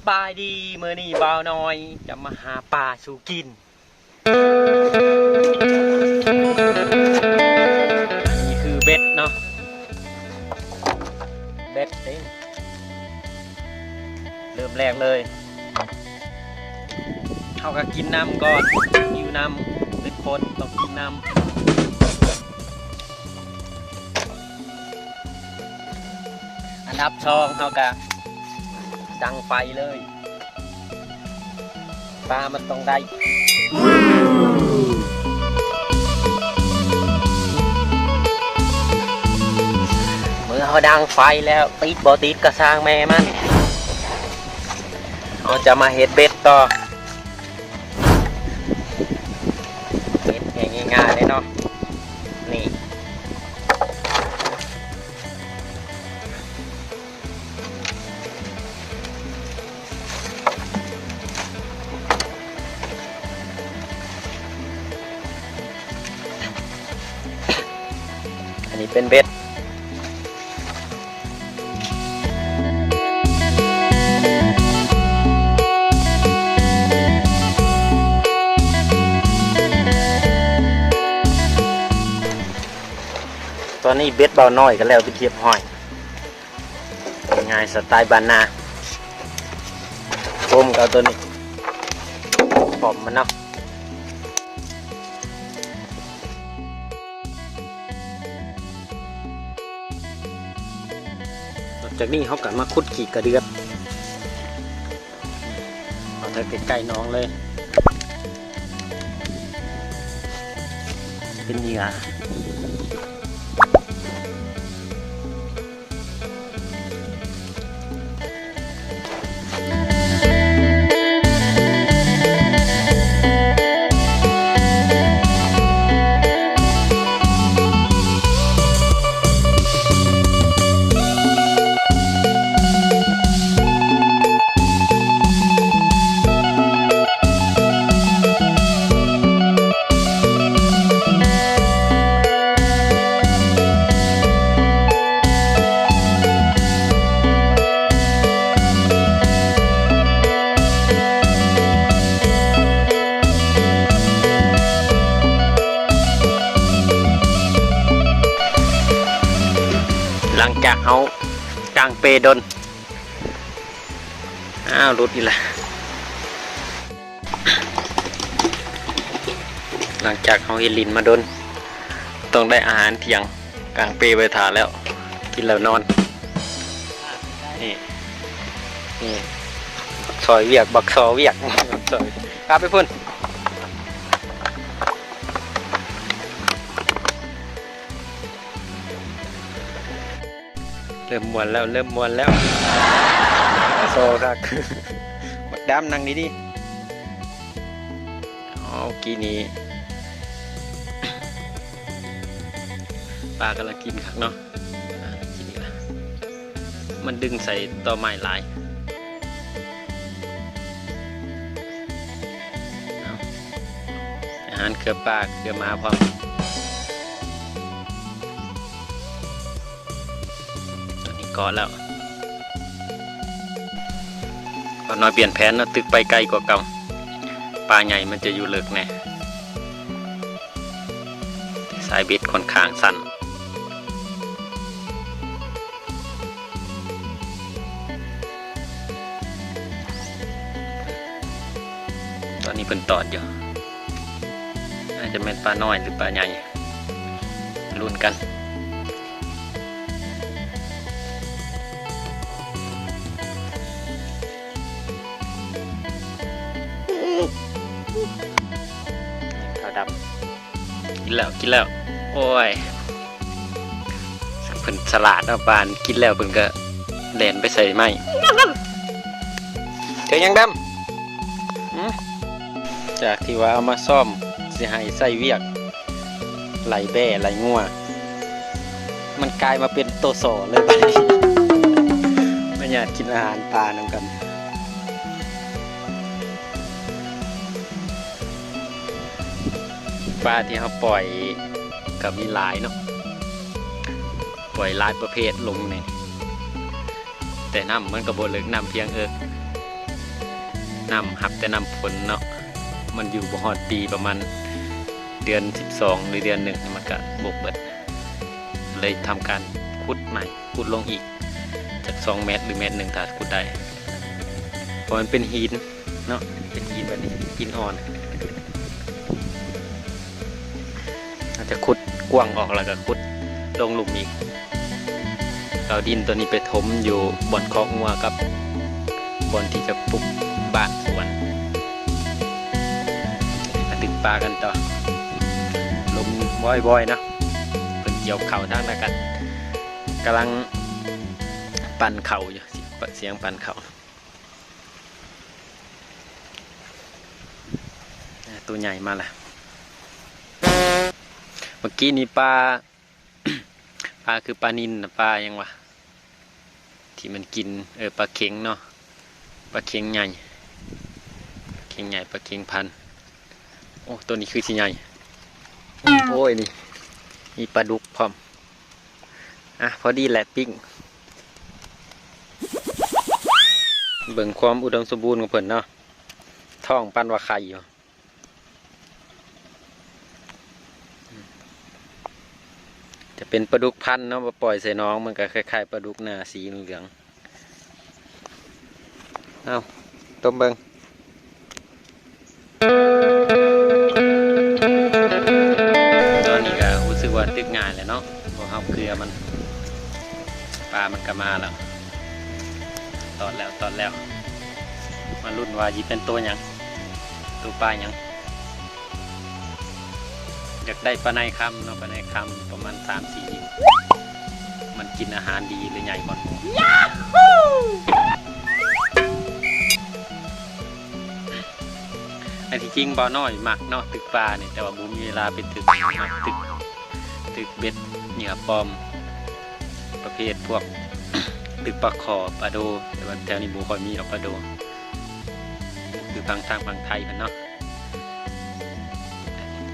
ສະບາຍດີ ມື້ນີ້ບ່າວນ້ອຍຈະມາຫາປາສູ່ກິນ. ອັນນີ້ຄືເບັດເນາະ ເບັດເດ້. ເລີ່ມແລກເລີຍ ເຮົາກໍກິນນ້ຳກ່ອນ ຫິວນ້ຳ ເປັນຄົນຕ້ອງກິນນ້ຳ. ອັນດັບສອງ ເຮົາກະດັງໄຟເລີຍ ປາມັນຕ້ອງໄດ້. ເມື່ອເຮົາດັງໄຟແລ້ວ ຕິດບໍ່ຕິດກໍຊ່າງແມ່ມັນ ເຮົາຈະມາເຮັດເບັດຕໍ່. ເຮັດງ່າຍໆເລີຍເນາະ ນີ້ ອັນນີ້ເປັນເບັດ. ຕອນນີ້ເບັດບ່າວນ້ອຍກໍແລ້ວເປັນທີ່ຮຽບຮ້ອຍ ງ່າຍໆ ສະໄຕບ້ານນາ. ໂຄມກໍເອົາໂຕນີ້ ປ້ອມມັນເນາະ. ຫຼັງຈາກນີ້ເຮົາກໍມາຂຸດຂີ້ກະເດືອດ ເອົາແຕ່ໃກ້ໆໜອງເລີຍ ເປັນເຫຍື່ອ. ຫຼັງຈາກເຮົາກາງເປດົນ ອ້າວ ຫຼຸດອີກລະ. ຫຼັງຈາກເຮົາເຮັດຫຼິ້ນມາດົນ ຕ້ອງໄດ້ອາຫານທ່ຽງ ກາງເປໄວ້ຖ້າແລ້ວ ກິນແລ້ວນອນ. ນີ້ ນີ້ ບັກຊອຍວຽກ ບັກຊອຍວຽກ ບັກຊອຍ ພາໄປພຸ້ນ. ເລີ່ມມ່ວນແລ້ວ ເລີ່ມມ່ວນແລ້ວ ໂຊຄັກ ບັກດຳນັ່ງດີໆ. ເອົາ ກີ້ນີ້ປາກຳລັງກິນຄັກເນາະ ອາ ກິນນີ້ລະ ມັນດຶງໃສ່ຕໍໄມ້ຫຼາຍ. ເອົາ ອາຫານເຄືອປາເຄືອໝາພ້ອມ. ຕອນນີ້ເກາະແລ້ວ ບ່າວນ້ອຍປ່ຽນແຜນເນາະ ຕຶກໄປໄກກວ່າເກົ່າ ປາໃຫຍ່ມັນຈະຢູ່ເລິກແດ່ ສາຍເບັດຂ້ອນຂ້າງສັ້ນ. ຕອນນີ້ເພິ່ນຕອດຢູ່ ອາດຈະແມ່ນປານ້ອຍ ຫຼື ປາໃຫຍ່ ລຸ້ນກັນ. ຂາວດຳ ກິນແລ້ວ ກິນແລ້ວ ໂອ້ຍ ເພິ່ນສະຫຼາດເນາະ ປານກິນແລ້ວເພິ່ນກະແລ່ນໄປໃສ່ໄມ້. ເຮັດຫຍັງດຳ? ຫື? ຈາກທີ່ວ່າເອົາມາຊ້ອມ ຊິໃຫ້ໃຊ້ວຽກ ໄລ່ແບ້ໄລ່ງົວ ມັນກາຍມາເປັນໂຕສໍ້ເລີຍບາດນີ້ ມາຍາດກິນອາຫານປານຳກັນ. ປາທີ່ເຮົາປ່ອຍກໍມີຫຼາຍເນາະ ປ່ອຍຫຼາຍປະເພດລົງນີ້ ແຕ່ນ້ຳມັນກໍບໍ່ເລິກ ນ້ຳພຽງເອິກ ນ້ຳ ຮັບແຕ່ນ້ຳຝົນເນາະ ມັນຢູ່ບໍ່ຮອດປີ ປະມານເດືອນສິບສອງ ຫຼືເດືອນໜຶ່ງ ມັນກະບົກເບິດ ເລີຍທຳການຂຸດໃໝ່ ຂຸດລົງອີກຈັກສອງແມັດ ຫຼືແມັດໜຶ່ງ ຖ້າຂຸດໄດ້ ເພາະມັນເປັນຫີນເນາະ ເປັນຫີນແບບນີ້ ຫີນອ່ອນ. ອາດຈະຂຸດກວ້າງອອກ ແລ້ວກໍຂຸດລົງລຸ່ມອີກ ເອົາດິນຕົວນີ້ໄປຖົມຢູ່ບ່ອນຄອກງົວກັບບ່ອນທີ່ຈະປຸກບ້ານສວນ ມາຕຶກປາກັນຕໍ່. ລົມວອຍໆເນາະ ເພິ່ນກ່ຽວເຂົ້າທາງນັ້ນກໍກຳລັງປັ່ນເຂົ້າຢູ່ ສຽງປັ່ນເຂົ້າ. ອ່າ ໂຕໃຫຍ່ມາລະ ເມື່ອກີ້ນີ້ປາ ປາຄືປານິນນະ ປາຫຍັງວະ ທີ່ມັນກິນ ເອີ ປາເຂັງເນາະ ປາເຂັງໃຫຍ່ ເຂັງໃຫຍ່ ປາເຂັງພັນ. ໂອ້ ໂຕນີ້ຄືຊິໃຫຍ່ ໂອ້ຍ ນີ້ມີປາດຸກພ້ອມ. ອ່ະ ພໍດີແຫຼະປີ້ງ. ເບິ່ງຄວາມອຸດົມສົມບູນຂອງເພິ່ນເນາະ ທ້ອງປານວ່າໄຂ່ຢູ່. ຈະເປັນປາດຸກພັນເນາະ ບໍ່ປ່ອຍໃສ່ໜອງ ມັນກໍຄ້າຍໆປາດຸກນາ ສີເຫຼືອງ. ເອົາ ຕົ້ມເບິ່ງ. ຕອນນີ້ກໍຮູ້ສຶກວ່າຕຶກງ່າຍແລ້ວເນາະ ບໍ່ຮັບເກືອມັນ ປາມັນກໍມາແລ້ວ ຕອດແລ້ວ ຕອດແລ້ວ. ມາລຸ້ນວ່າຊິເປັນໂຕຫຍັງ ໂຕປາຫຍັງ. ຢາກໄດ້ປາໄນຄຳເນາະ ປາໄນຄຳປະມານສາມສີ່ນິ້ວ ມັນກິນອາຫານດີເລີຍໃຫຍ່ກ່ອນໝູ່. ອັນທີ່ຈິງບ່າວນ້ອຍມັກເນາະ ຕຶກປານີ້ ແຕ່ວ່າບໍ່ມີເວລາໄປຕຶກ ມັກຕຶກ ຕຶກເບັດເຫຍື່ອປອມ ປະເພດພວກຕຶກປາຂໍ ປາໂດ ແຕ່ວ່າແຖວນີ້ບໍ່ຄ່ອຍມີດອກປາໂດ ຄືຝັ່ງທາງຝັ່ງໄທເພິ່ນເນາະ.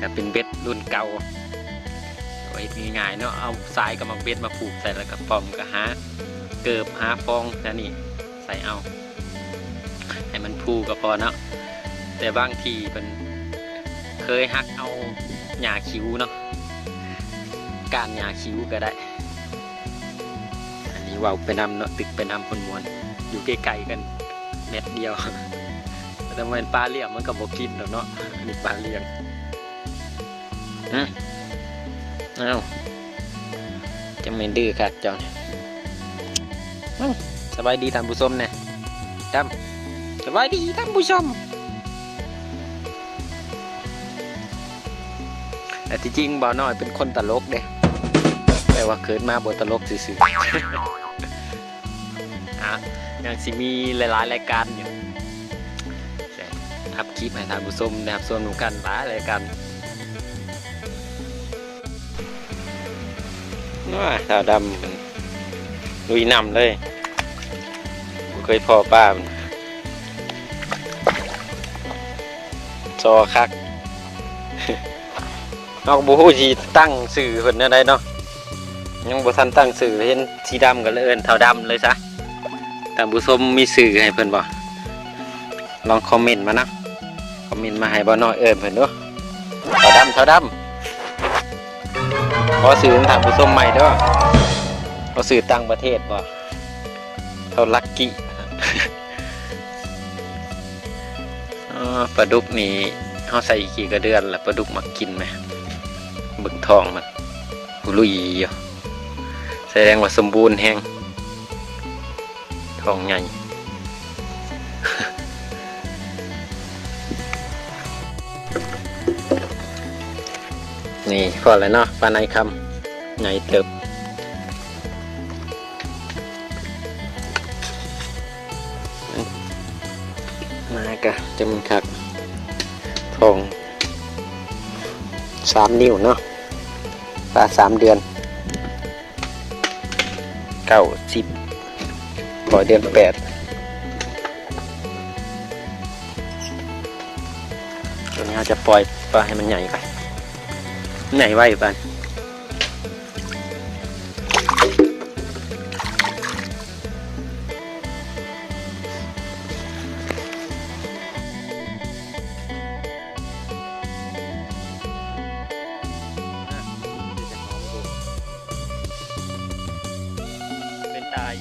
ກໍເປັນເບັດລຸ້ນເກົ່າ ກໍເຮັດງ່າຍໆເນາະ ເອົາສາຍກັບໝາກເບັດມາຜູກໃສ່ ແລ້ວກໍປອມ ກໍຫາເກີບຫາຟອງແນວນີ້ໃສ່ເອົາ ໃຫ້ມັນຟູກໍພໍເນາະ. ແຕ່ບາງທີ່ເພິ່ນເຄີຍຫັກເອົາຫຍ້າຂິວເນາະ ກ້ານຫຍ້າຂິວກໍໄດ້. ອັນນີ້ເວົ້າໄປນຳເນາະ ຕຶກໄປນຳມ່ວນໆ ຢູ່ໃກ້ໆກັນແມັດດຽວ ແຕ່ແມ່ນປາລ້ຽງມັນກໍບໍ່ກິນດອກເນາະ ອັນນີ້ປາລ້ຽງ. ຫຶ ອ້າວ ຈັ່ງແມ່ນດື້ຄັກເຈົ້ານີ້. ເອົ້າ ສະບາຍດີທ່ານຜູ້ຊົມແດ່ ດຳ ສະບາຍດີທ່ານຜູ້ຊົມ. ແຕ່ທີ່ຈິງບ່າວນ້ອຍເປັນຄົນຕະຫຼົກເດ້ ແຕ່ວ່າເກີດມາບໍ່ຕະຫຼົກຊື່ໆ. ອ່ະ ຍັງຊິມີຫຼາຍໆລາຍການຢູ່ ອັບຄລິບໃຫ້ທ່ານຜູ້ຊົມໄດ້ຮັບຊົມນຳກັນຫຼາຍລາຍການ. ວ້າ ທ້າວດຳລຸຍນ້ຳເລີຍ ບໍ່ເຄີຍພໍ້ປາ ຊໍຄັກ. ເຮົາກໍບໍ່ຮູ້ຊິຕັ້ງຊື່ເພິ່ນແນວໃດເນາະ ຍັງບໍ່ທັນຕັ້ງຊື່ ເຫັນສີດຳກໍເລີຍເອີ້ນທ້າວດຳເລີຍຊະ. ທ່ານຜູ້ຊົມມີຊື່ໃຫ້ເພິ່ນບໍ່? ລອງຄອມເມັນມານະ ຄອມເມັນມາໃຫ້ບ່າວນ້ອຍເອີ້ນເພິ່ນດູ. ທ້າວດຳ ທ້າວດຳ ຂໍຊື່ທ່ານຜູ້ຊົມໃໝ່ເດີ້ ຂໍຊື່ຕ່າງປະເທດບໍ່? ທ້າວລັກກີ້. ອໍ ປາດຸກນີ້ເຮົາໃສ່ຂີ້ກະເດືອນລະ ປາດຸກມັກກິນແມະ ເບິ່ງທ້ອງມັນ ອຸລຸຍຢູ່ ສະແດງວ່າສົມບູນແຮງ ທ້ອງໃຫຍ່. ນີ້ພໍແລ້ວເນາະ ປາໄນຄຳ ໃຫຍ່ເຕີບ. ມາກະຈະມັນຄັກ ທ້ອງສາມນິ້ວເນາະ ປາສາມເດືອນ ເກົ້າ ສິບ ພໍເດືອນແປດ. ຕົວນີ້ເຮົາຈະປ່ອຍປາໃຫ້ມັນໃຫຍ່ກ່ອນ ໃຫຍ່ໄວປານ. ຕາຍ.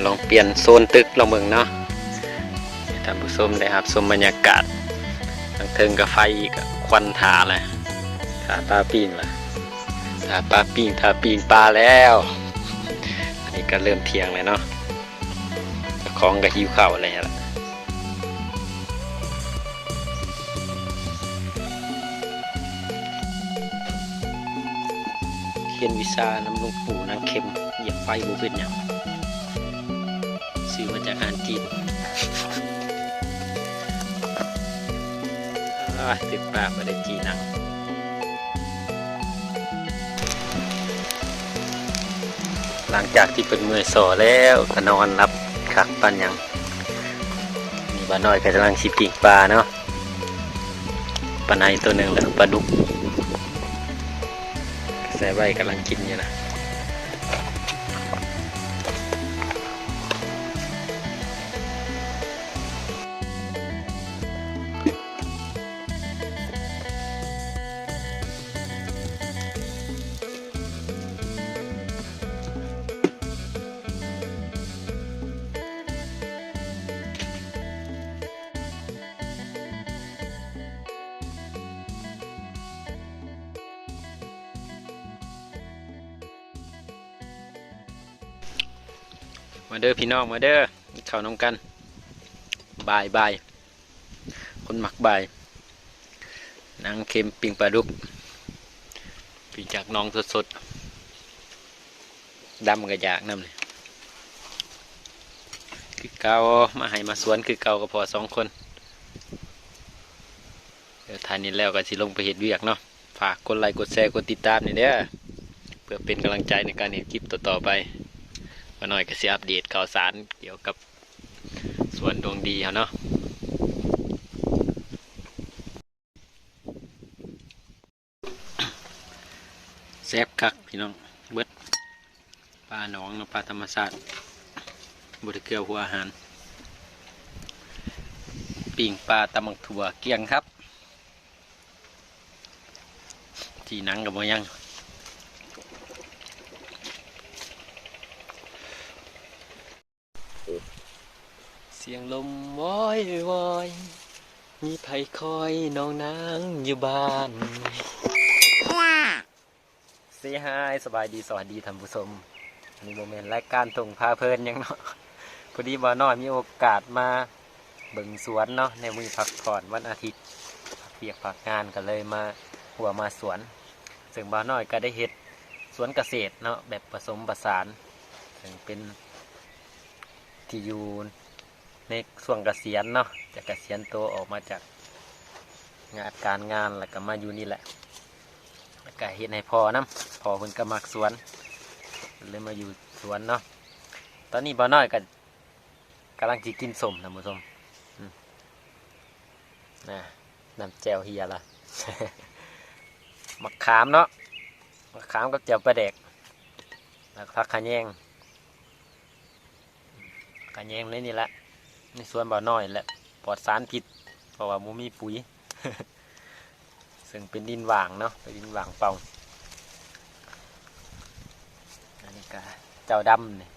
ລອງປ່ຽນໂຊນຕຶກລອງເບິ່ງເນາະ ໃຫ້ທ່ານຜູ້ຊົມໄດ້ຮັບຊົມບັນຍາກາດ. ທາງເທິງກະໄຟ ກະຄວັນຖ້າແຫຼະ ຖ້າປາປີ້ງລະ ຖ້າປາປີ້ງ ຖ້າປີ້ງປາແລ້ວ. ອັນນີ້ກະເລີ່ມທ່ຽງແລ້ວເນາະ ເຈົ້າຂອງກະຫິວເຂົ້າແລ້ວລະ. ຮຽນວິຊານຳຫຼວງປູ່ນາງເຂັມ ຢຽບໄຟບໍ່ເປັນຫຍັງ ຊື້ມາຈາກຮ້ານຈີນ. ອາ ຖືກປາກ ບໍ່ໄດ້ຈີນນຳ. ຫຼັງຈາກທີ່ເພິ່ນເມື່ອຍສໍ່ແລ້ວ ກະນອນຫຼັບຄັກປານຫຍັງ. ນີ້ບ່າວນ້ອຍກະກຳລັງຊິປີ້ງປາເນາະ ປາໄນໂຕໜຶ່ງ ແລ້ວກະປາດຸກ ໃສ່ໄວ້ກຳລັງກິນຢູ່ນະ. ມາເດີພີ່ນ້ອງ ມາເດີ ກິນເຂົ້ານຳກັນ ບ່າຍໆ. ຄົນມັກບ່າຍ ນາງເຂັມປີ້ງປາດຸກ ປີ້ງຈາກໜອງສົດໆ ດຳກະຢາກນຳນີ້ ຄືເກົ່າ ມາໄຮ່ມາສວນຄືເກົ່າ ກະພໍສອງຄົນ. ດຽວຖ່າຍນີ້ແລ້ວກະຊິລົງໄປເຮັດວຽກເນາະ. ຝາກກົດໄລ ກົດແຊ ກົດຕິດຕາມແດ່ເດີ ເພື່ອເປັນກຳລັງໃຈໃນການເຮັດຄລິບຕໍ່ໆໄປ. ບ່າວນ້ອຍກະຊິອັບເດດຂ່າວສານກ່ຽວກັບສວນດວງດີເຮົາເນາະ. ແຊບຄັກພີ່ນ້ອງ ເບິດ ປາໜອງເນາະ ປາທຳມະຊາດ ບໍ່ໄດ້ເກືອຫົວອາຫານ. ປີ້ງປາ ຕຳບັກຖົ່ວ ກ້ຽງຄັບ. ຈີ່ໜັງກະບໍ່ຍັງ. ສຽງລົມວອຍວອຍ ມີໃຜຄອຍນ້ອງນາງຢູ່ບ້ານ. ເຊຮາຍ ສະບາຍດີ ສະຫວັດດີທ່ານຜູ້ຊົມ. ອັນນີ້ບໍ່ແມ່ນລາຍການທົ່ງພາເພີນຫຍັງເນາະ ພໍດີບ່າວນ້ອຍມີໂອກາດມາເບິ່ງສວນເນາະ ໃນມື້ພັກຜ່ອນວັນອາທິດ ພັກວຽກພັກງານ ກະເລີຍມາຮົ້ວມາສວນ. ເຊິ່ງບ່າວນ້ອຍກະໄດ້ເຮັດສວນກະເສດເນາະ ແບບປະສົມປະສານ ເຊິ່ງເປັນທີ່ຢູ່ ໃນຊ່ວງກະສຽນເນາະ ຈະກະສຽນໂຕອອກມາຈາກງານການງານ ແລ້ວກະມາຢູ່ນີ້ແຫຼະ ແລ້ວກະເຮັດໃຫ້ພໍ່ນຳ ພໍ່ເພິ່ນກະມັກສວນ ເລີຍມາຢູ່ສວນເນາະ. ຕອນນີ້ບ່າວນ້ອຍກະກຳລັງຊິກິນສົ້ມທ່ານຜູ້ຊົມ ອືມ ນະ ນ້ຳແຈ່ວເຮຍລະ ໝາກຂາມເນາະ ໝາກຂາມກັບແຈ່ວປາແດກ ແລ້ວກະຜັກຂະແຍງ. ກະແຍງໃນນີ້ແຫຼະ ໃນສວນບ່າວນ້ອຍແຫຼະ ປອດສານພິດ ເພາະວ່າບໍ່ມີປຸ໋ຍ ເຊິ່ງເປັນດິນຫວ່າງເນາະ ເປັນດິນຫວ່າງເປົ່າ. ອັນນີ້ກະເຈົ້າດຳນີ້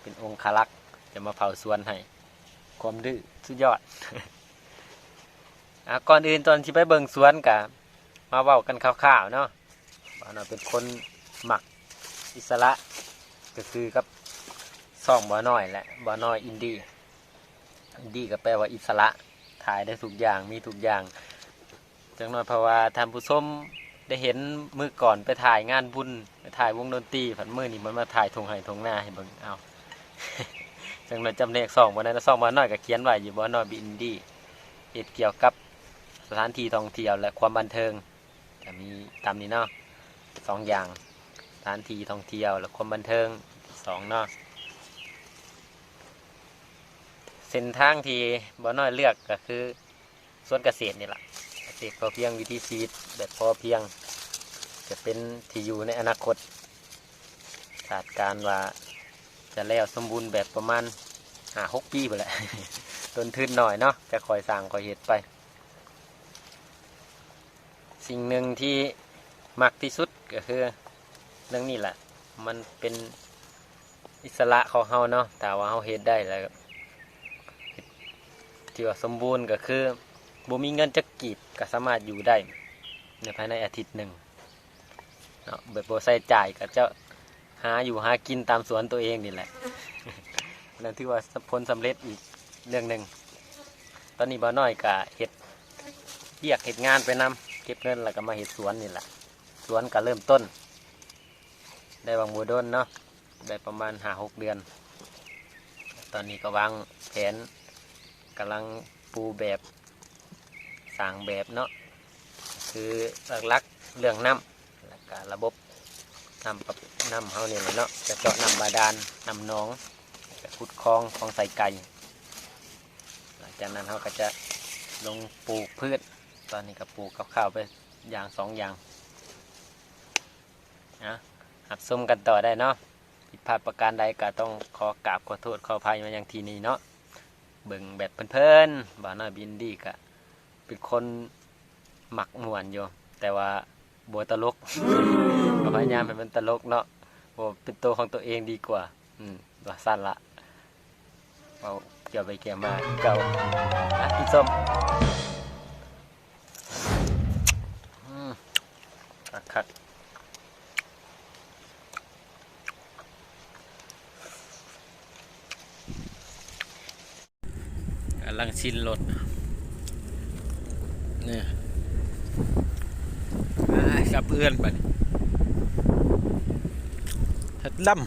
ເປັນອົງຄະລັກ ຈະມາເຝົ້າສວນໃຫ້ ຄວາມດື້ສຸດຍອດ. ອາ ກ່ອນອື່ນ ກ່ອນຊິໄປເບິ່ງສວນ ກະມາເວົ້າກັນຄ່າວໆເນາະ. ບ່າວນ້ອຍເປັນຄົນມັກອິດສະຫຼະ ກະຄືກັບຊ່ອງບ່າວນ້ອຍແຫຼະ ບ່າວນ້ອຍອິນດີ້. ອິນດີ້ກະແປວ່າອິດສະຫຼະ ຖ່າຍໄດ້ທຸກຢ່າງ ມີທຸກຢ່າງ. ຈັກໜ້ອຍເພາະວ່າທ່ານຜູ້ຊົມໄດ້ເຫັນມື້ກ່ອນໄປຖ່າຍງານບຸນ ໄປຖ່າຍວົງດົນຕີ ພັດມື້ນີ້ມັນມາຖ່າຍທົ່ງໄຮ່ທົ່ງນາໃຫ້ເບິ່ງ ເອົ້າ ຈັກໜ້ອຍຈຳແນກຊ່ອງບໍ່ໄດ້ ແຕ່ຊ່ອງບ່າວນ້ອຍກະຂຽນໄວ້ຢູ່ ບ່າວນ້ອຍອິນດີ້ ເຮັດກ່ຽວກັບສະຖານທີ່ທ່ອງທ່ຽວ ແລະ ຄວາມບັນເທີງ. ກະມີຕາມນີ້ເນາະ ສອງຢ່າງ ສະຖານທີ່ທ່ອງທ່ຽວ ແລະ ຄວາມບັນເທີງ ທີສອງເນາະ. ເສັ້ນທາງທີ່ບ່າວນ້ອຍເລືອກກະຄືສວນກະເສດນີ້ລະ ກະ ເສດພໍພຽງ ວິຖີຊີວິດແບບພໍພຽງ ຈະເປັນທີ່ຢູ່ໃນອະນາຄົດ. ຄາດການວ່າຈະແລ້ວສົມບູນແບບປະມານຫ້າຫົກປີພຸ້ນແຫຼະ. ຕົ້ນທຶນໜ້ອຍເນາະ ຈະຄ່ອຍສ້າງຄ່ອຍເຮັດໄປ. ສິ່ງໜຶ່ງທີ່ມັກທີ່ສຸດກໍຄືເລື່ອງນີ້ແຫຼະ ມັນເປັນອິດສະຫຼະຂອງເຮົາເນາະ. ຖ້າວ່າເຮົາເຮັດໄດ້ແລ້ວ ທີ່ວ່າສົມບູນກໍຄືບໍ່ມີເງິນຈັກກີບກໍສາມາດຢູ່ໄດ້ໃນພາຍໃນອາທິດໜຶ່ງເນາະ ແບບບໍ່ໃຊ້ຈ່າຍ ກໍຈະຫາຢູ່ຫາກິນຕາມສວນຕົວເອງນີ້ແຫຼະ. ນັ້ນຖືວ່າຜົນສຳເລັດອີກເລື່ອງໜຶ່ງ. ຕອນນີ້ບ່າວນ້ອຍກໍເຮັດວຽກເຮັດງານໄປນຳ ເກັບເງິນແລ້ວກໍມາເຮັດສວນນີ້ແຫຼະ. ສວນກໍເລີ່ມຕົ້ນໄດ້ຫວ່າງບໍ່ດົນເນາະ ໄດ້ປະມານຫ້າຫົກເດືອນ. ຕອນນີ້ກໍວາງແຜນ ກຳລັງປູແບບ ສ້າງແບບເນາະ ຄືຫຼັກໆເລື່ອງນ້ຳ ແລ້ວກະລະບົບນ້ຳ ນ້ຳເຮົານີ້ແຫຼະເນາະ ຈະເຈາະນ້ຳບາດານ ນ້ຳໜອງ ແລ້ວກະຂຸດຄອງ ຄອງໄສ້ໄກ່. ຫຼັງຈາກນັ້ນເຮົາກໍຈະລົງປູກພືດ ຕອນນີ້ກໍປູກຄ່າວໆໄປຢ່າງສອງຢ່າງ. ອະ ຮັບຊົມກັນຕໍ່ໄດ້ເນາະ. ຜິດພາດປະການໃດກໍຕ້ອງຂໍກາບຂໍໂທດຂໍອະໄພມາຍັງທີ່ນີ້ເນາະ. ເບິ່ງແບບເພີນໆ ບ່າວນ້ອຍ ບີເອັນ ດີ ກະເປັນຄົນມັກມ່ວນຢູ່ ແຕ່ວ່າບໍ່ຕະຫຼົກ ກໍພະຍາຍາມໃຫ້ມັນຕະຫຼົກເນາະ ເວົ້າເປັນໂຕຂອງຕົວເອງດີກວ່າ. ອືມ ວ່າຊັ້ນລະ ເວົ້າກ່ຽວໄປກ່ຽວມາຄືເກົ່າ. ອະ ກິນສົ້ມ. ອືມ ຄັກໆ ກຳລັງຊິນລົດນີ້ ໄປກັບເພື່ອນບັດນີ້ ເຮັດລຳ.